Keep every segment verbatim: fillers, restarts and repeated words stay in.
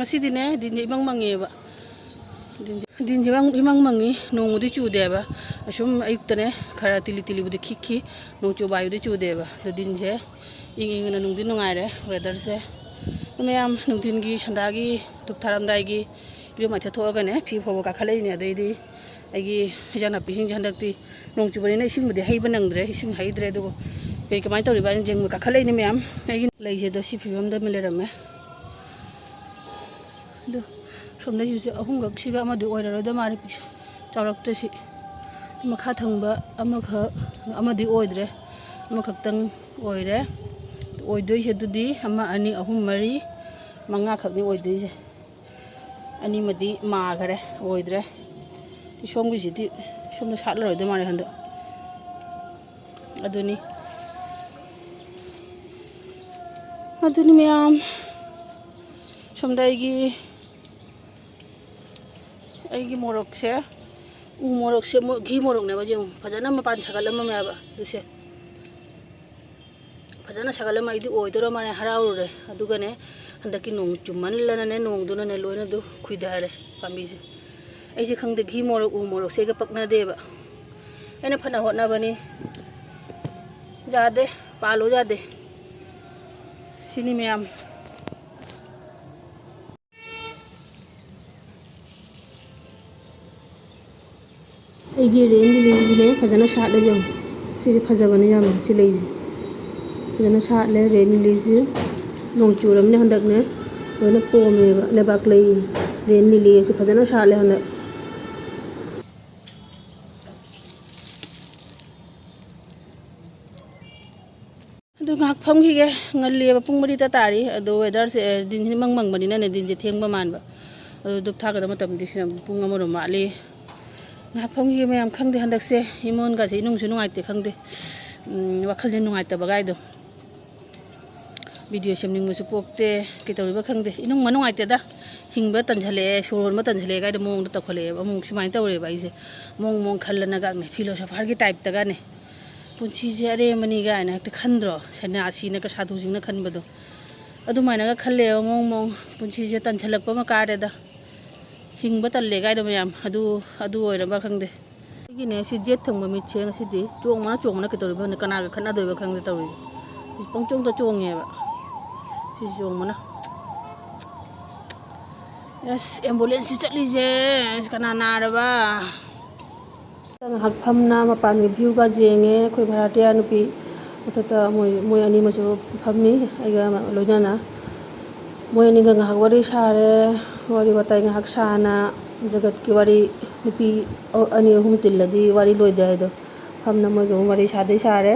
ꯉꯁꯤꯗꯤꯅꯦ, ꯗꯤꯟꯁꯦ ꯏꯃꯪ ꯃꯪꯉꯦꯕ꯫ ꯗꯤꯟꯁꯦ, ꯗꯤꯟꯁꯦ ꯏꯃꯪ, ꯏꯃꯪ ꯃꯪꯉꯤ, ꯅꯣꯡꯕꯨꯗꯤ ꯆꯨꯗꯦꯕ꯫ ꯑꯁꯨꯝ ꯑꯌꯨꯛꯇꯅꯦ ꯈꯔ ꯇꯤꯂꯤ ꯇꯤꯂꯤꯕꯨꯗꯤ ꯈꯤꯛꯈꯤ, ꯅꯣꯡ ꯆꯨꯕ ꯍꯥꯏꯕꯗꯤ ꯆꯨꯗꯦꯕ꯫ ꯑꯗꯣ ꯗꯤꯟꯁꯦ ꯏꯪ ꯏꯪꯅ ꯅꯨꯡꯗꯤ ꯅꯨꯡꯉꯥꯏꯔꯦ weatherꯁꯦ꯫ ꯑꯗꯣ ꯃꯌꯥꯝ ꯅꯨꯡꯊꯤꯟꯒꯤ ꯁꯟꯗꯥꯒꯤ ꯙꯨꯞ ꯊꯥꯔꯝꯗꯥꯏꯒꯤ ꯏꯔꯨ ꯃꯥꯏꯊ ꯊꯣꯛꯑꯒꯅꯦ ꯐꯤ ꯐꯧꯕ ꯀꯥꯈꯠꯂꯛꯏꯅꯦ꯫ ꯑꯗꯩꯗꯤ ꯑꯩꯒꯤ ꯏꯟꯖꯥꯡ ꯅꯥꯄꯤꯁꯤꯡꯁꯦ ꯍꯟꯗꯛꯇꯤ ꯅꯣꯡ ꯆꯨꯕꯅꯤꯅ ꯏꯁꯤꯡꯕꯨꯗꯤ ꯍꯩꯕ ꯅꯪꯗ꯭ꯔꯦ, ꯏꯁꯤꯡ ꯍꯩꯗ꯭ꯔꯦ꯫ ꯑꯗꯨꯕꯨ ꯀꯩ ꯀꯃꯥꯏꯅ ꯇꯧꯔꯤꯕ ꯍꯥꯏꯅ ꯌꯦꯡꯕ ꯀꯥꯈꯠꯂꯛꯏꯅꯦ ꯃꯌꯥꯝ꯫ ꯑꯩꯒꯤ ꯂꯩꯁꯦ ꯑꯗꯣ ꯁꯤ ꯐꯤꯕꯝꯗ ꯑꯃ ꯂꯩꯔꯝꯃꯦ꯫ ꯑꯗꯨ ꯁꯣꯝꯗꯩꯁꯤꯁꯨ ꯑꯍꯨꯝꯈꯛꯁꯤꯒ ꯑꯃꯗꯤ ꯑꯣꯏꯔꯔꯣꯏꯗ ꯃꯥꯜꯂꯦ, ꯄꯤꯛꯁ-, ꯆꯥꯎꯔꯛꯇ꯭ꯔꯦ ꯁꯤ꯫ ꯃꯈꯥ ꯊꯪꯕ ꯑꯃꯈꯛ, ꯑꯃꯗꯤ ꯑꯣꯏꯗ꯭ꯔꯦ, ꯑꯃꯈꯛꯇꯪ ꯑꯣꯏꯔꯦ꯫ ꯑꯣꯏꯗꯣꯏꯁꯦ ꯑꯗꯨꯗꯤ ꯑꯃ, ꯑꯅꯤ, ꯑꯍꯨꯝ, ꯃꯔꯤ, ꯃꯉꯥꯈꯛꯅꯤ ꯑꯣꯏꯗꯣꯏꯁꯦ꯫ ꯑꯅꯤꯃꯗꯤ ꯃꯥꯈꯔꯦ, ꯑꯣꯏꯗ꯭ꯔꯦ꯫ ꯁꯣꯝꯒꯤꯁꯤꯗꯤ ꯁꯣꯝꯗ ꯁꯥꯠꯂꯔꯣꯏꯗꯧ ꯃꯥꯜꯂꯦ ꯍꯟꯗꯛ꯫ ꯑꯗꯨꯅꯤ, ꯑꯗꯨꯅꯤ ꯃꯌꯥꯝ꯫ ꯁꯣꯝꯗ ꯑꯩꯒꯤ, ꯑꯩꯒꯤ ꯃꯣꯔꯣꯛꯁꯦ, ꯎ ꯃꯣꯔꯣꯛꯁꯦ, ꯃꯣ-, ꯘꯤ ꯃꯣꯔꯣꯛꯅꯦꯕ꯫ ꯌꯦꯡꯉꯨ, ꯐꯖꯅ ꯃꯄꯥꯟ ꯁꯥꯒꯠꯂꯝꯃꯦꯕ ꯑꯗꯨꯁꯦ꯫ ꯐꯖꯅ ꯁꯥꯒꯠꯂꯝꯃꯦ꯫ ꯑꯩꯗꯤ ꯑꯣꯏꯗꯣꯔ ꯃꯥꯜꯂꯦ, ꯍꯔꯥꯎꯔꯨꯔꯦ꯫ ꯑꯗꯨꯒꯅꯦ, ꯍꯟꯗꯛꯀꯤ ꯅꯣꯡ ꯆꯨꯃꯟꯂꯅꯅꯦ, ꯅꯣꯡꯗꯨꯅꯅꯦ ꯂꯣꯏꯅ ꯑꯗꯨ ꯈꯨꯏꯊꯔꯦ ꯄꯥꯝꯕꯤꯁꯦ꯫ ꯑꯩꯁꯦ ꯈꯪꯗꯦ, ꯘꯤ ꯃꯣꯔꯣꯛ, ꯎ ꯃꯣꯔꯣꯛꯁꯦ ꯑꯩꯒ ꯄꯛꯅꯗꯦꯕ꯫ ꯑꯩꯅ ꯐꯅ ꯍꯣꯠꯅꯕꯅꯤ, ꯌꯥꯗꯦ, ꯄꯥꯜꯂꯨ ꯌꯥꯗꯦ꯫ ꯁꯤꯅꯤ ꯃꯌꯥꯝ꯫ ꯑꯩꯒꯤ ꯔꯦꯟ ꯂꯤꯂꯤꯁꯤꯅꯦ ꯐꯖꯅ ꯁꯥꯠꯂꯦ ꯌꯦꯡꯉꯨ꯫ ꯁꯤꯁꯦ ꯐꯖꯕꯅꯦ ꯌꯥꯝꯅ, ꯁꯤ ꯂꯩꯁꯦ ꯐꯖꯅ ꯁꯥꯠꯂꯦ꯫ ꯔꯦꯟ ꯂꯤꯂꯤꯁꯤ ꯅꯣꯡ ꯆꯨꯔꯕꯅꯤꯅ ꯍꯟꯗꯛꯅꯦ ꯂꯣꯏꯅ ꯄꯣꯝꯃꯦꯕ꯫ ꯂꯩꯕꯥꯛ ꯂꯩ, ꯔꯦꯟ ꯂꯤꯂꯤ ꯑꯁꯤ ꯐꯖꯅ ꯁꯥꯠꯂꯦ ꯍꯟꯗꯛ꯫ ꯑꯗꯨ ꯉꯥꯏꯍꯥꯛ ꯐꯝꯈꯤꯒꯦ꯫ ꯉꯜꯂꯤꯑꯕ, ꯄꯨꯡ ꯃꯔꯤꯇ ꯇꯥꯔꯤ꯫ ꯑꯗꯣ weatherꯁꯦ, ꯑꯦ, ꯗꯤꯟꯁꯤ ꯃꯪ ꯃꯪꯕꯅꯤꯅꯅꯦ, ꯗꯤꯟꯁꯦ ꯊꯦꯡꯕ ꯃꯥꯟꯕ꯫ ꯑꯗꯣ ꯙꯨꯞ ꯊꯥꯒꯗꯕ ꯃꯇꯝꯗꯤ ꯁꯤꯅ ꯄꯨꯡ ꯑꯃꯔꯣꯝ ꯋꯥꯠꯂꯤ꯫ ꯉꯥꯏꯍꯥꯛ ꯐꯝꯈꯤꯒꯦ ꯃꯌꯥꯝ꯫ ꯈꯪꯗꯦ, ꯍꯟꯗꯛꯁꯦ ꯏꯃꯣꯟꯒꯁꯦ ꯏꯅꯨꯡꯁꯨ ꯅꯨꯡꯉꯥꯏꯇꯦ, ꯈꯪꯗꯦ꯫ ꯎꯝ, ꯋꯥꯈꯜꯁꯦ ꯅꯨꯡꯉꯥꯏꯇꯕꯒꯥꯏꯗꯣ꯫ Video ꯁꯦꯝꯅꯤꯡꯕꯁꯨ ꯄꯣꯛꯇꯦ꯫ ꯀꯩꯗꯧꯔꯤꯕ ꯈꯪꯗꯦ꯫ ꯏꯅꯨꯡ ꯃꯅꯨꯡ ꯅꯨꯡꯉꯥꯏꯇꯦꯗ꯫ ꯍꯤꯡꯕ ꯇꯟꯁꯜꯂꯛꯑꯦ, ꯁꯣꯔ ꯍꯣꯟꯕ ꯇꯟꯁꯜꯂꯛꯑꯦ ꯀꯥꯏꯗ ꯃꯑꯣꯡꯗ ꯇꯧꯈꯠꯂꯛꯑꯦꯕ꯫ ꯑꯃꯨꯛ ꯁꯨꯃꯥꯏꯅ ꯇꯧꯔꯦꯕ ꯑꯩꯁꯦ꯫ ꯃꯑꯣꯡ ꯃꯑꯣꯡ ꯈꯜꯂꯅꯒꯅꯦ, philosopherꯒꯤ typeꯇꯒꯅꯦ꯫ ꯄꯨꯟꯁꯤꯁꯦ ꯑꯔꯦꯝꯕꯅꯤ ꯀꯥꯏꯅ ꯍꯦꯛꯇ ꯈꯟꯗ꯭ꯔꯣ? ꯁꯟꯅ꯭ꯌꯥꯁꯤꯅꯒ, ꯁꯥꯗꯨꯁꯤꯡꯅ ꯈꯟꯕꯗꯣ꯫ ꯑꯗꯨꯃꯥꯏꯅꯒ ꯈꯜꯂꯦꯕ, ꯃꯑꯣꯡ ꯃꯑꯣꯡ꯫ ꯄꯨꯟꯁꯤꯁꯦ ꯇꯟꯁꯤꯜꯂꯛꯄ ꯑꯃ ꯀꯥꯔꯦꯗ꯫ ꯍꯤꯡꯕ ꯇꯜꯂꯦ ꯀꯥꯏꯗꯣ ꯃꯌꯥꯝ꯫ ꯑꯗꯨ, ꯑꯗꯨ ꯑꯣꯏꯔꯕ ꯈꯪꯗꯦ꯫ ꯑꯩꯒꯤꯅꯦ, ꯁꯤ ꯖꯦꯠ ꯊꯨꯡꯕ ꯃꯤꯠꯁꯦ ꯉꯁꯤꯗꯤ ꯆꯣꯡꯕꯅ ꯆꯣꯡꯕꯅ ꯀꯩꯗꯧꯔꯤꯕ ꯈꯪꯗꯦ, ꯀꯅꯥꯒ ꯈꯠꯅꯗꯣꯏꯕ ꯈꯪꯗꯦ ꯇꯧꯔꯤꯁꯦ꯫ ꯁꯤ ꯄꯪꯆꯣꯡꯗ ꯆꯣꯡꯉꯦꯕ꯫ ꯁꯤ ꯆꯣꯡꯕꯅ꯫ ꯑꯁ, ꯑꯦꯝꯕꯨꯂꯦꯟꯁꯁꯤ ꯆꯠꯂꯤꯁꯦ꯫ ꯑꯁ, ꯀꯅꯥ ꯅꯥꯔꯕ? ꯉꯥꯏꯍꯥꯛ ꯐꯝꯅ ꯃꯄꯥꯟꯒꯤ ꯚ꯭ꯌꯨꯒ ꯌꯦꯡꯉꯦ꯫ ꯑꯩꯈꯣꯏ ꯚꯥꯔꯥꯇꯤꯌꯥ ꯅꯨꯄꯤ ꯃꯊꯛꯇ ꯃꯣꯏ, ꯃꯣꯏ ꯑꯅꯤꯃꯁꯨ ꯐꯝꯃꯤ ꯑꯩꯒ ꯂꯣꯏꯅꯅ꯫ ꯃꯣꯏ ꯑꯅꯤꯒ ꯉꯥꯏꯍꯥꯛ ꯋꯥꯔꯤ ꯁꯥꯔꯦ꯫ ꯋꯥꯔꯤ ꯋꯥꯇꯥꯏ ꯉꯥꯏꯍꯥꯛ ꯁꯥꯅ ꯖꯒꯠꯀꯤ ꯋꯥꯔꯤ, ꯅꯨꯄꯤ ꯑꯅꯤ ꯑꯍꯨꯝ ꯇꯤꯜꯂꯗꯤ ꯋꯥꯔꯤ ꯂꯣꯏꯗꯦ ꯍꯥꯏꯗꯣ, ꯐꯝꯅ ꯃꯣꯏꯒ ꯑꯃꯨꯛ ꯋꯥꯔꯤ ꯁꯥꯗꯣꯏ ꯁꯥꯔꯦ꯫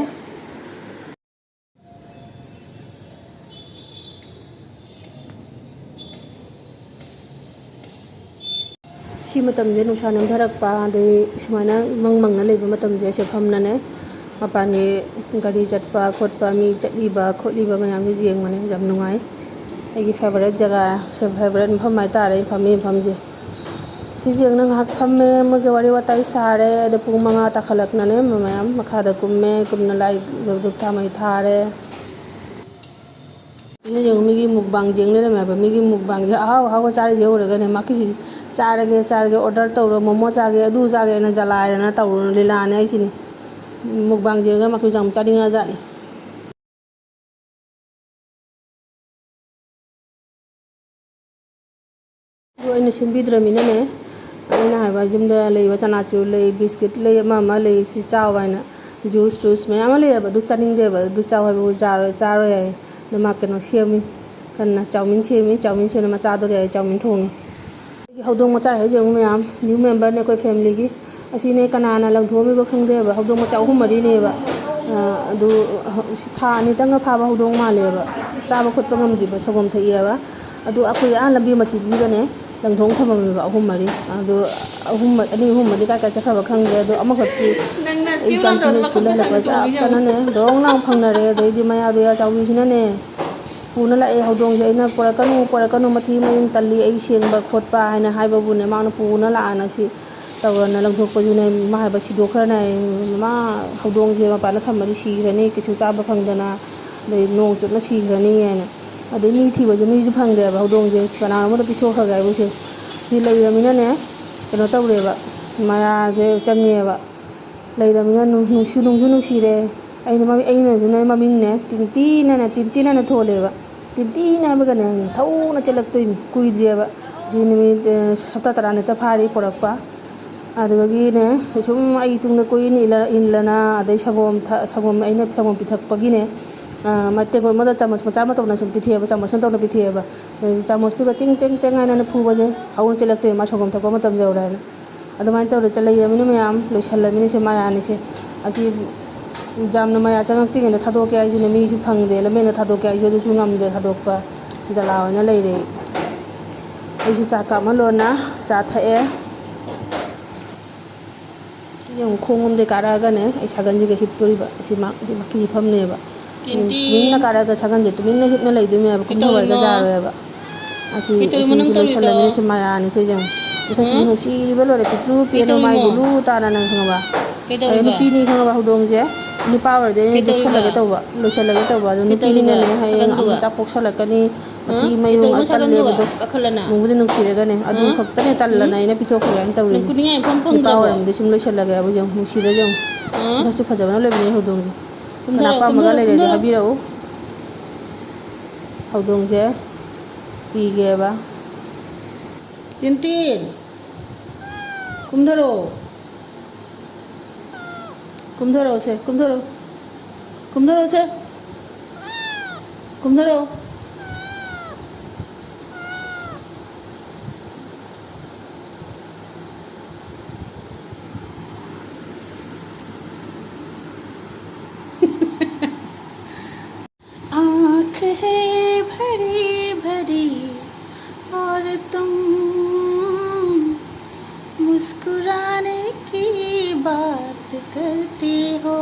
ꯁꯤ ꯃꯇꯝꯁꯦ ꯅꯨꯡꯁꯥ ꯅꯦꯝꯊꯔꯛꯄ, ꯑꯗꯩ ꯁꯨꯃꯥꯏꯅ ꯏꯃꯪ ꯃꯪꯅ ꯂꯩꯕ ꯃꯇꯝꯁꯦ, ꯑꯩꯁꯦ ꯐꯝꯅꯅꯦ ꯃꯄꯥꯟꯒꯤ ꯒꯥꯔꯤ ꯆꯠꯄ ꯈꯣꯠꯄ, ꯃꯤ ꯆꯠꯂꯤꯕ ꯈꯣꯠꯂꯤꯕ ꯃꯌꯥꯝꯁꯦ ꯌꯦꯡꯕꯅꯦ꯫ ꯌꯥꯝ ꯅꯨꯡꯉꯥꯏ꯫ ꯑꯩꯒꯤ ꯐꯦꯕꯣꯔꯥꯏꯠ ꯖꯒꯥ, ꯐꯦꯕꯣꯔꯥꯏꯠ ꯃꯐꯝ ꯍꯥꯏꯇꯥꯔꯦ, ꯑꯩ ꯐꯝꯃꯤ ꯃꯐꯝꯁꯦ꯫ ꯁꯤꯁꯦ ꯌꯦꯡꯅ ꯉꯥꯏꯍꯥꯛ ꯐꯝꯃꯦ, ꯃꯣꯏꯒ ꯋꯥꯔꯤ ꯋꯥꯇꯥꯏ ꯁꯥꯔꯦ꯫ ꯑꯗꯣ ꯄꯨꯡ ꯃꯉꯥ ꯇꯥꯈꯠꯂꯛꯅꯅꯦ ꯃꯌꯥꯝ ꯃꯈꯥꯗ ꯀꯨꯝꯃꯦ꯫ ꯀꯨꯝꯅ ꯂꯥꯏ ꯙꯨꯞ ꯊꯥꯃꯩ ꯊꯥꯔꯦ꯫ ꯁꯤꯗ ꯌꯦꯡꯉꯨ, ꯃꯤꯒꯤ ꯃꯨꯛꯕꯥꯡ ꯌꯦꯡ ꯂꯩꯔꯝꯃꯦ ꯍꯥꯏꯕ꯫ ꯃꯤꯒꯤ ꯃꯨꯛꯕꯥꯡꯁꯦ ꯑꯍꯥꯎ ꯑꯍꯥꯎꯕ ꯆꯥꯔꯤꯁꯦ ꯎꯔꯒꯅꯦ, ꯃꯥꯀꯤꯁꯤ ꯆꯥꯔꯒꯦ, ꯆꯥꯔꯒꯦ, ꯑꯣꯔꯗꯔ ꯇꯧꯔꯣ, ꯃꯣꯃꯣ ꯆꯥꯒꯦ, ꯑꯗꯨ ꯆꯥꯒꯦꯅ ꯖꯂꯥꯏꯔꯅ ꯇꯧꯔꯨ ꯂꯤꯂꯥꯅꯦ ꯑꯩꯁꯤꯅꯤ꯫ ꯃꯨꯛꯕꯥꯡ ꯌꯦꯡꯉꯒ ꯃꯥꯀꯤꯁꯨ ꯌꯥꯝ ꯆꯥꯅꯤꯡꯉꯖꯥꯠꯅꯤ꯫ ꯑꯗꯨ ꯑꯩꯅ ꯁꯦꯝꯕꯤꯗ꯭ꯔꯃꯤꯅꯅꯦ, ꯑꯩꯅ ꯍꯥꯏꯕ, ꯌꯨꯝꯗ ꯂꯩꯕ ꯆꯅꯥꯆꯨꯔ ꯂꯩ, ꯕꯤꯁꯀꯤꯠ ꯂꯩ, ꯑꯃ ꯑꯃ ꯂꯩ, ꯁꯤ ꯆꯥꯎ ꯍꯥꯏꯅ, ꯖꯨꯁ, ꯖꯨꯁ ꯃꯌꯥꯝ ꯑꯃ ꯂꯩꯌꯦꯕ, ꯑꯗꯨ ꯆꯥꯅꯤꯡꯗꯦꯕ, ꯑꯗꯨ ꯆꯥꯎ ꯍꯥꯏꯕꯕꯨ ꯆꯥꯔꯣꯏ, ꯆꯥꯔꯣꯏ ꯍꯥꯏ꯫ ꯑꯗꯨ ꯃꯥ ꯀꯩꯅꯣ ꯁꯦꯝꯃꯤ ꯀꯟꯅ, ꯆꯥꯎꯃꯤꯟ ꯁꯦꯝꯃꯤ, ꯆꯥꯎꯃꯤꯟ ꯁꯦꯝꯅ ꯃꯆꯥꯗꯣ ꯂꯩ ꯍꯥꯏ, ꯆꯥꯎꯃꯤꯟ ꯊꯣꯡꯉꯤ꯫ ꯑꯩꯒꯤ ꯍꯧꯗꯣꯡ ꯃꯆꯥ ꯍꯥꯏꯁꯦ ꯌꯦꯡꯉꯨ ꯃꯌꯥꯝ, ꯅ꯭ꯌꯨ ꯃꯦꯝꯕꯔꯅꯦ ꯑꯩꯈꯣꯏ ꯐꯦꯃꯤꯂꯤꯒꯤ꯫ ꯑꯁꯤꯅꯦ ꯀꯅꯥꯅ ꯂꯪꯊꯣꯛꯑꯝꯃꯤꯕ ꯈꯪꯗꯦꯕ, ꯍꯧꯗꯣꯡ ꯃꯆꯥ ꯑꯍꯨꯝ ꯃꯔꯤꯅꯦꯕ꯫ ꯑ, ꯑꯗꯨ ꯍ-, ꯁꯤ ꯊꯥ ꯑꯅꯤꯇꯪꯒ ꯐꯥꯕ ꯍꯧꯗꯣꯡ ꯃꯥꯜꯂꯦꯕ, ꯆꯥꯕ ꯈꯣꯠꯄ ꯉꯝꯗ꯭ꯔꯤꯕ, ꯁꯪꯒꯣꯝ ꯊꯛꯑꯦꯕ꯫ ꯑꯗꯨ ꯑꯩꯈꯣꯏ ꯑꯥ ꯂꯝꯕꯤ ꯃꯆꯤꯟꯁꯤꯗꯅꯦ ꯂꯪꯊꯣꯛ ꯊꯝꯃꯝꯃꯦꯕ ꯑꯍꯨꯝ ꯃꯔꯤ꯫ ꯑꯗꯨ ꯑꯍꯨꯝ, ꯑꯅꯤ ꯑꯍꯨꯝ ꯃꯔꯤ ꯀꯥꯏ ꯀꯥꯏ ꯆꯠꯈ꯭ꯔꯕ ꯈꯪꯗ꯭ꯔꯦ꯫ ꯑꯗꯣ ꯑꯃꯈꯛꯇꯤ ꯅꯪꯅ ꯑꯩ ꯆꯤꯌꯨ ꯏꯆꯥꯅꯨꯄꯤꯅ ꯂꯥꯎꯗꯅ ꯁ꯭ꯀꯨꯜ ꯃꯈꯨꯠꯇ ꯍꯜꯂꯛꯄ ꯀꯟꯅ ꯆꯞ ꯆꯣꯡꯉꯤꯅꯦ꯫ ꯆꯥꯅꯅꯦ ꯗꯣꯡ ꯂꯥꯎ ꯐꯪꯅꯔꯦ꯫ ꯑꯗꯩꯗꯤ ꯃꯌꯥꯗꯣ ꯌꯥ ꯆꯥꯎꯕꯤꯁꯤꯅꯅꯦ ꯄꯨꯅ ꯂꯥꯛꯑꯦ ꯍꯧꯗꯣꯡꯁꯦ꯫ ꯑꯩꯅ "ꯄꯨꯔꯛꯀꯅꯨ, ꯄꯨꯔꯛꯀꯅꯨ, ꯃꯊꯤ ꯃꯌꯨꯡ ꯇꯜꯂꯤ, ꯑꯩ ꯁꯦꯡꯕ ꯈꯣꯠꯄ" ꯍꯥꯏꯅ ꯍꯥꯏꯕꯕꯨꯅꯦ, ꯃꯥꯅ ꯄꯨꯅ ꯂꯥꯛꯑꯅ ꯁꯤ ꯇꯧꯔꯅ ꯂꯪꯊꯣꯛꯄꯁꯨꯅꯦ꯫ ꯃꯥ ꯍꯥꯏꯕ ꯁꯤꯗꯣꯛꯈ꯭ꯔꯅꯤ ꯍꯥꯏ꯫ ꯃꯥ ꯍꯧꯗꯣꯡꯁꯦ ꯃꯄꯥꯟꯗ ꯊꯝꯃꯗꯤ ꯁꯤꯈ꯭ꯔꯅꯤ, ꯀꯩꯁꯨ ꯆꯥꯕ ꯐꯪꯗꯅ, ꯑꯗꯩ ꯅꯣꯡ ꯆꯨꯞꯅ ꯁꯤꯈ꯭ꯔꯅꯤ ꯍꯥꯏꯅ꯫ ꯑꯗꯩ ꯃꯤ ꯊꯤꯕꯁꯨ ꯃꯤꯁꯨ ꯐꯪꯗꯦꯕ, ꯍꯧꯗꯣꯡꯁꯦ ꯀꯅꯥꯅꯣꯝꯗ ꯄꯤꯊꯣꯛꯈ꯭ꯔꯒꯦ ꯍꯥꯏꯕꯁꯦ꯫ ꯁꯤ ꯂꯩꯔꯃꯤꯅꯅꯦ, ꯀꯩꯅꯣ ꯇꯧꯔꯦꯕ, ꯃꯌꯥꯁꯦ ꯆꯪꯉꯦꯕ꯫ ꯂꯩꯔꯃꯤꯅ ꯅꯨꯡ-, ꯅꯨꯡꯁꯨ, ꯅꯨꯡꯁꯨ ꯅꯨꯡꯁꯤꯔꯦ꯫ ꯑꯩꯅ ꯃꯃꯤꯡ, ꯑꯩꯅꯁꯨꯅꯦ ꯃꯃꯤꯡꯅꯦ ꯇꯤꯟꯇꯤꯅꯅꯦ, ꯇꯤꯟꯇꯤꯅꯅꯦ ꯊꯣꯜꯂꯦꯕ꯫ ꯇꯤꯟꯇꯤꯅ ꯍꯥꯏꯕꯒꯅꯦ ꯊꯧꯅ ꯆꯦꯜꯂꯛꯇꯣꯏꯅꯤ꯫ ꯀꯨꯏꯗ꯭ꯔꯤꯑꯕ꯫ ꯁꯤ ꯅꯨꯃꯤꯠ, ꯑ, ꯍꯞꯇꯥ ꯇꯔꯥꯅꯤꯛꯇ ꯐꯥꯔꯤ ꯄꯣꯔꯛꯄ꯫ ꯑꯗꯨꯗꯒꯤꯅꯦ ꯁꯨꯝ ꯑꯩ ꯇꯨꯡꯗ ꯀꯣꯏꯏꯟ ꯏꯜꯂ-, ꯏꯜꯂꯅ, ꯑꯗꯩ ꯁꯪꯒꯣꯝ ꯊ-, ꯁꯪꯒꯣꯝ, ꯑꯩꯅ ꯁꯪꯒꯣꯝ ꯄꯤꯊꯛꯄꯒꯤꯅꯦ, ꯑ, ꯃ-, ꯇꯦꯡꯀꯣꯠ ꯑꯃꯗ ꯆꯥꯃꯁ ꯃꯆꯥ ꯑꯃ ꯇꯧꯅ ꯁꯨꯝ ꯄꯤꯊꯛꯑꯦꯕ, ꯆꯥꯃꯁꯅ ꯇꯧꯅ ꯄꯤꯊꯛꯑꯦꯕ꯫ ꯑ, ꯆꯥꯃꯁꯇꯨꯒ ꯇꯤꯡ ꯇꯦꯡ ꯇꯦꯡ ꯍꯥꯏꯅ ꯐꯨꯕꯁꯦ ꯍꯧꯅ ꯆꯦꯜꯂꯛꯇꯣꯏꯅꯦ, ꯃꯥ ꯁꯪꯒꯣꯝ ꯊꯛꯄ ꯃꯇꯝ ꯌꯧꯔꯦ ꯍꯥꯏꯅ꯫ ꯑꯗꯨꯃꯥꯏꯅ ꯇꯧꯔ ꯆꯠꯂꯛꯏꯔꯃꯤꯅ ꯃꯌꯥꯝ ꯂꯣꯏꯁꯜꯂꯃꯤꯅ ꯁꯤ ꯃꯌꯥꯅꯤꯁꯦ꯫ ꯑꯁꯤ ꯌꯥꯝꯅ ꯃꯌꯥ ꯆꯪꯉꯛꯇ꯭ꯔꯤꯉꯩꯗ ꯊꯥꯗꯣꯛꯀꯦ ꯍꯥꯏꯁꯤꯅ ꯃꯤꯁꯨ ꯐꯪꯗꯦ, ꯂꯝꯕꯦꯟꯗ ꯊꯥꯗꯣꯛꯀꯦ ꯍꯥꯏꯁꯨ ꯑꯗꯨꯁꯨ ꯉꯝꯗꯦ ꯊꯥꯗꯣꯛꯄ, ꯖꯂꯥ ꯑꯣꯏꯅ ꯂꯩꯔꯦ꯫ ꯑꯩꯁꯨ ꯆꯥ ꯀꯥꯞ ꯑꯃ ꯂꯣꯟꯅ ꯆꯥ ꯊꯛꯑꯦ꯫ ꯌꯦꯡꯉꯨ, ꯈꯣꯡ ꯑꯃꯗꯩ ꯀꯥꯔꯛꯑꯒꯅꯦ ꯑꯩ ꯁꯥꯒꯟꯁꯤꯒ ꯍꯤꯞꯇꯣꯔꯤꯕ꯫ ꯑꯁꯤ ꯃꯥ, ꯑꯁꯤ ꯃꯥꯀꯤ ꯍꯤꯞꯐꯝꯅꯦꯕ꯫ ꯇꯤꯟꯇꯤ꯫ ꯇꯨꯃꯤꯟꯅ ꯀꯥꯔꯛꯑꯒ ꯁꯥꯒꯟꯁꯦ ꯇꯨꯃꯤꯟꯅ ꯍꯤꯞꯅ ꯂꯩꯗꯣꯏꯅꯦꯕ, ꯀꯨꯝꯊꯕ ꯍꯦꯛꯇ ꯀꯩꯗꯧꯔꯤꯅꯣ? ꯌꯥꯔꯣꯏꯕ꯫ ꯑꯁꯤ, ꯀꯩꯗꯧꯔꯤꯅꯣ ꯑꯁꯤ, ꯅꯪ ꯁꯤ ꯇꯧꯔꯤꯗꯣ? ꯂꯣꯏꯁꯜꯂꯝꯃꯤꯅ ꯁꯤ ꯃꯌꯥꯅꯤ ꯁꯤꯁꯦ ꯌꯦꯡꯉꯨ꯫ ꯃꯁꯛꯁꯤ ꯍꯥ? ꯅꯨꯡꯁꯤꯕ ꯂꯣꯏꯔꯦ, ꯄꯤꯛꯇ꯭ꯔꯨ ꯄꯤꯛꯑꯦ ꯃꯥꯏ ꯀꯩꯗꯧꯔꯤꯃꯣ? ꯒꯨꯂꯨ ꯇꯥꯅ, ꯅꯪ ꯈꯪꯉꯕ? ꯑꯗ ꯀꯩꯗꯧꯔꯤꯕ? ꯅꯨꯄꯤꯅꯤ ꯈꯪꯉꯕ ꯍꯧꯗꯣꯡꯁꯦ? ꯅꯨꯄꯥ ꯑꯣꯏꯔꯗꯤ ꯑꯩꯅ ꯀꯩꯗꯧꯔꯤꯕ? ꯌꯣꯛꯁꯜꯂꯒꯦ ꯇꯧꯕ, ꯂꯣꯏꯁꯤꯜꯂꯒꯦ ꯇꯧꯕ꯫ ꯑꯗꯣ ꯀꯩꯗꯧꯔꯤꯕ? ꯅꯨꯄꯤꯅꯤꯅꯅꯦ ꯍꯌꯦꯡ ꯑꯃꯨꯛ ꯁꯥꯒꯟꯗꯨꯒ? ꯃꯆꯥ ꯄꯣꯛꯁꯜꯂꯛꯀꯅꯤ, ꯍꯥ? ꯃꯊꯤ ꯃꯌꯨꯡ ꯀꯩꯗꯧꯔꯤꯅꯣ ꯑꯇꯜꯂꯦꯕ꯫ ꯁꯥꯒꯟꯗꯨꯒ? ꯀꯥꯈꯠꯂꯅ? ꯅꯨꯡꯕꯨꯗꯤ ꯅꯨꯡꯁꯤꯔꯒꯅꯦ, ꯑꯗꯨ ꯍꯥ? ꯈꯛꯇꯅꯦ ꯇꯜꯂꯅ ꯎꯝ? ꯑꯩꯅ ꯄꯤꯊꯣꯛꯈ꯭ꯔꯦ ꯍꯥꯏꯅ ꯅꯪ ꯇꯧꯔꯤꯁꯦ꯫ ꯀꯨꯅꯤꯡꯉꯥꯏ ꯃꯐꯝ ꯅꯨꯄꯥ ꯐꯪꯗ꯭ꯔꯕꯣ? ꯑꯣꯏꯔꯝꯃꯗꯤ ꯁꯨꯝ ꯂꯣꯏꯁꯤꯜꯂꯒꯦ ꯍꯥꯏꯕ ꯌꯦꯡꯉꯨ, ꯅꯨꯡꯁꯤꯔ ꯌꯦꯡꯉꯨ꯫ ꯍꯥ? ꯃꯁꯛꯁꯨ ꯐꯖꯕꯅ ꯂꯣꯏꯕꯅꯦ ꯍꯧꯗꯣꯡꯁꯦ꯫ ꯀꯨꯝꯊꯔꯣ, ꯀꯅꯥ ꯄꯥꯝꯃꯒ ꯀꯨꯝꯊꯔꯣ, ꯂꯩꯔꯗꯤ ꯀꯨꯝꯊꯔꯣ꯫ ꯍꯥꯏꯕꯤꯔꯛꯎ꯫ ꯍꯧꯗꯣꯡꯁꯦ ꯄꯤꯒꯦꯕ꯫ ꯇꯤꯟꯇꯤꯟ! ꯀꯨꯝꯊꯔꯛꯑꯣ꯫ ꯀꯨꯝꯊꯔꯛꯑꯣꯁꯦ, ꯀꯨꯝꯊꯔꯛꯑꯣ꯫ ꯀꯨꯝꯊꯔꯛꯑꯣꯁꯦ꯫ ꯀꯨꯝꯊꯔꯛꯑꯣ꯫ आँख है भरी भरी और तुम मुस्कुराने की बात करती हो।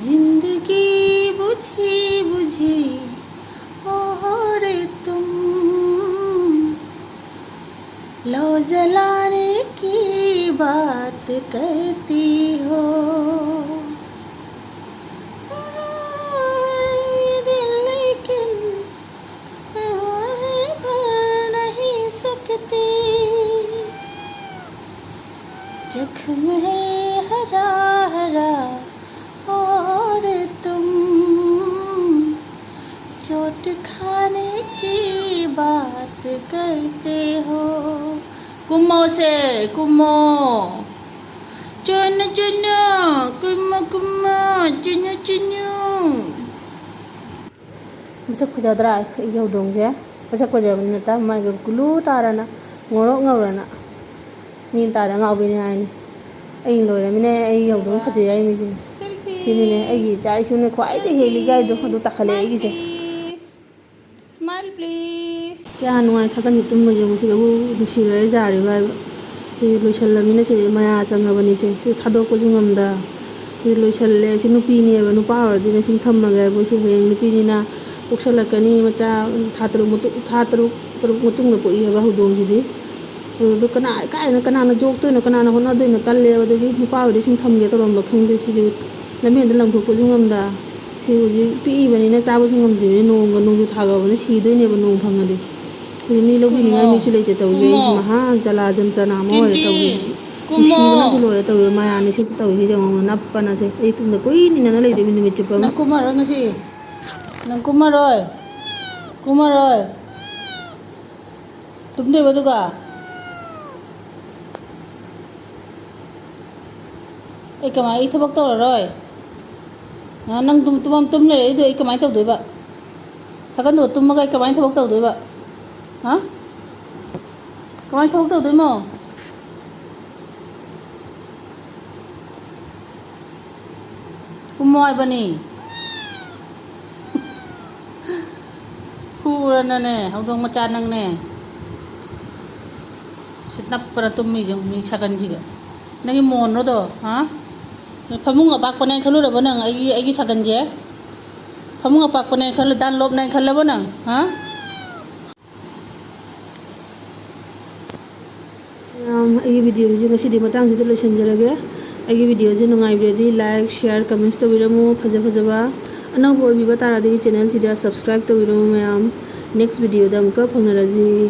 जिंदगी बुझी बुझी और तुम लौ जलाने की बात करती हो। खाने की बात करते हो। ꯀꯨꯝꯃꯣꯁꯦ, ꯀꯨꯝꯃꯣ꯫ ꯆꯨꯅꯨ, ꯆꯨꯅꯨ, ꯀꯨꯝꯃꯣ, ꯀꯨꯝꯃꯣ, ꯆꯨꯅꯨ, ꯆꯨꯅꯨ꯫ ꯃꯁꯛ ꯐꯖꯗ꯭ꯔꯥ ꯑꯩꯒꯤ ꯍꯧꯗꯣꯡꯁꯦ? ꯃꯁꯛ ꯐꯖꯕꯅꯤ ꯅꯠꯇ, ꯃꯥꯏꯒ ꯒꯨꯂꯨ ꯇꯥꯔꯅ, ꯉꯧꯔꯣꯛ ꯉꯧꯔꯅ꯫ ꯃꯤ ꯇꯥꯔ ꯉꯥꯎꯕꯤꯅꯤ ꯍꯥꯏꯅꯤ꯫ ꯑꯩ ꯂꯣꯏꯔꯃꯤꯅꯦ, ꯑꯩꯒꯤ ꯍꯧꯗꯣꯡ ꯐꯖꯩ ꯍꯥꯏꯃꯤꯁꯦ꯫ ꯁꯤꯅꯤꯅꯦ ꯑꯩꯒꯤ ꯏꯆꯥ ꯏꯁꯨꯅ ꯈ꯭ꯋꯥꯏꯗꯒꯤ ꯍꯦꯜꯂꯤ ꯒꯥꯏꯗꯣ, ꯑꯗꯨ ꯇꯥꯈꯠꯂꯛꯑꯦ ꯑꯩꯒꯤꯁꯦ꯫ Smile, please. ꯀꯌꯥ ꯅꯨꯡꯉꯥꯏ ꯁꯥꯀꯟꯁꯦ ꯇꯨꯝꯕꯁꯦ, ꯌꯦꯡꯉꯨ ꯁꯤꯗꯕꯨ ꯅꯨꯡꯁꯤꯔꯦ ꯌꯥꯔꯤꯕ ꯍꯥꯏꯕ꯫ ꯁꯤ ꯂꯣꯏꯁꯜꯂꯃꯤꯅ ꯁꯤ ꯃꯌꯥ ꯆꯪꯉꯕꯅꯤ ꯁꯦ꯫ ꯁꯤ ꯊꯥꯗꯣꯛꯄꯁꯨ ꯉꯝꯗ꯫ ꯁꯤ ꯂꯣꯏꯁꯜꯂꯦ꯫ ꯁꯤ ꯅꯨꯄꯤꯅꯦꯕ꯫ ꯅꯨꯄꯥ ꯑꯣꯏꯔꯗꯤꯅꯦ ꯁꯨꯝ ꯊꯝꯃꯒꯦ ꯍꯥꯏꯕꯨ ꯁꯤ ꯍꯌꯦꯡ ꯅꯨꯄꯤꯅꯤꯅ ꯄꯣꯛꯁꯜꯂꯛꯀꯅꯤ꯫ ꯃꯆꯥ ꯊꯥ ꯇꯔꯨꯛ ꯃꯇꯨꯡ, ꯊꯥ ꯇꯔꯨꯛ, ꯇꯔꯨꯛ ꯃꯇꯨꯡꯗ ꯄꯣꯛꯏ ꯍꯥꯏꯕ ꯍꯧꯗꯣꯡꯁꯤꯗꯤ꯫ ꯑꯗꯨ ꯀꯅꯥ, ꯀꯥꯏꯗꯅ ꯀꯅꯥꯅ ꯌꯣꯛꯇꯣꯏꯅꯣ, ꯀꯅꯥꯅ ꯍꯣꯠꯅꯗꯣꯏꯅꯣ? ꯇꯜꯂꯦꯕ꯫ ꯑꯗꯨꯒꯤ ꯅꯨꯄꯥ ꯑꯣꯏꯔꯗꯤ ꯁꯨꯝ ꯊꯝꯒꯦ ꯇꯧꯔꯝꯕ ꯈꯪꯗꯦ꯫ ꯁꯤꯁꯨ ꯂꯝꯕꯦꯟꯗ ꯂꯪꯊꯣꯛꯄꯁꯨ ꯉꯝꯗ꯫ ꯁꯤ ꯍꯧꯖꯤꯛ ꯄꯤꯛꯏꯕꯅꯤꯅ ꯆꯥꯕꯁꯨ ꯉꯝꯗ꯭ꯔꯤꯕꯅꯤ꯫ ꯅꯣꯡꯒ ꯅꯣꯡꯖꯨ ꯊꯥꯒꯕꯅ ꯁꯤꯗꯣꯏꯅꯦꯕ ꯅꯣꯡ ꯐꯪꯉꯗꯤ꯫ ꯍꯧꯖꯤꯛ ꯃꯤ ꯂꯧꯕꯤꯅꯤꯡꯉꯥꯏ ꯀꯨꯝꯃꯣ꯫ ꯃꯤꯁꯨ ꯂꯩꯇꯦ ꯇꯧꯔꯤꯁꯦ꯫ ꯑꯩ ꯀꯨꯝꯃꯣ꯫ ꯃꯍꯥ ꯖꯂꯥ ꯖꯟꯇ꯭ꯔꯅꯥ ꯑꯃ ꯑꯣꯏꯔꯦ ꯀꯤꯟꯇꯤ꯫ ꯇꯧꯔꯤꯁꯦ꯫ ꯀꯨꯝꯃꯣ꯫ ꯅꯨꯡꯁꯤꯕꯅꯁꯨ ꯂꯣꯏꯔꯦ ꯇꯧꯔꯤꯁꯦ꯫ ꯃꯌꯥꯅ ꯁꯤꯁꯨ ꯇꯧꯔꯤꯁꯦ ꯌꯦꯡꯉꯣ, ꯅꯞꯄꯅꯁꯦ꯫ ꯑꯩ ꯇꯨꯡꯗ ꯀꯨꯏꯅ ꯏꯟꯅꯅ ꯂꯩꯗꯣꯏꯅꯤ ꯅꯨꯃꯤꯠ ꯆꯨꯞꯄ ꯑꯃ꯫ ꯅꯪ ꯀꯨꯝꯃꯔꯣꯏ ꯉꯁꯤ? ꯅꯪ ꯀꯨꯝꯃꯔꯣꯏ? ꯀꯨꯝꯃꯔꯣꯏ? ꯇꯨꯝꯗꯣꯏꯕ ꯑꯗꯨꯒ? ꯑꯩ ꯀꯃꯥꯏ, ꯑꯩ ꯊꯕꯛ ꯇꯧꯔꯔꯣꯏ? ꯑ, ꯅꯪ ꯇꯨꯝ, ꯇꯨꯝ, ꯇꯨꯝ ꯂꯩꯔꯦ ꯑꯗꯨ ꯑꯩ ꯀꯃꯥꯏꯅ ꯇꯧꯗꯣꯏꯕ? ꯁꯥꯀꯟꯗꯨꯒ ꯇꯨꯝꯃꯒ ꯑꯩ ꯀꯃꯥꯏꯅ ꯊꯕꯛ ꯇꯧꯗꯣꯏꯕ? ꯍꯥ? ꯀꯃꯥꯏꯅ ꯊꯕꯛ ꯇꯧꯗꯣꯏꯅꯣ? ꯀꯨꯝꯃꯣ ꯍꯥꯏꯕꯅꯤ꯫ ꯐꯨꯔꯅꯅꯦ, ꯍꯧꯗꯣꯡ ꯃꯆꯥ ꯅꯪꯅꯦ꯫ ꯁꯤ ꯅꯞꯄꯅ ꯇꯨꯝꯃꯤ ꯌꯦꯡꯉꯨ, ꯃꯤ ꯁꯥꯀꯟꯁꯤꯒ꯫ ꯅꯪꯒꯤ ꯃꯣꯟꯔꯣꯗꯣ, ꯍꯥ? ꯐꯃꯨꯡ ꯑꯄꯥꯛꯄꯅꯦ ꯈꯜꯂꯨꯔꯕꯣ ꯅꯪ? ꯑꯩꯒꯤ, ꯑꯩꯒꯤ ꯁꯥꯀꯟꯁꯦ? ꯐꯃꯨꯡ ꯑꯄꯥꯛꯄꯅꯦ ꯈꯜꯂꯨ, ꯗꯥꯟꯂꯣꯞꯅꯦ ꯈꯜꯂꯕꯣ ꯅꯪ? ꯍꯥ? ꯃꯌꯥꯝ, ꯑꯩꯒꯤ videoꯁꯦ ꯉꯁꯤꯗꯤ ꯃꯇꯥꯡꯁꯤꯗ ꯂꯣꯏꯁꯤꯟꯖꯔꯒꯦ꯫ ꯑꯩꯒꯤ videoꯁꯦ ꯅꯨꯡꯉꯥꯏꯕꯤꯔꯗꯤ like, share, comments ꯇꯧꯕꯤꯔꯝꯃꯨ꯫ ꯐꯖ ꯐꯖꯕ ꯑꯅꯧꯕ ꯑꯣꯏꯕꯤꯕ ꯇꯥꯔꯗꯤ channelꯁꯤꯗ subscribe ꯇꯧꯕꯤꯔꯝꯃꯨ ꯃꯌꯥꯝ꯫ Next videoꯗ ꯑꯃꯨꯛꯀ ꯐꯪꯅꯔꯁꯤ꯫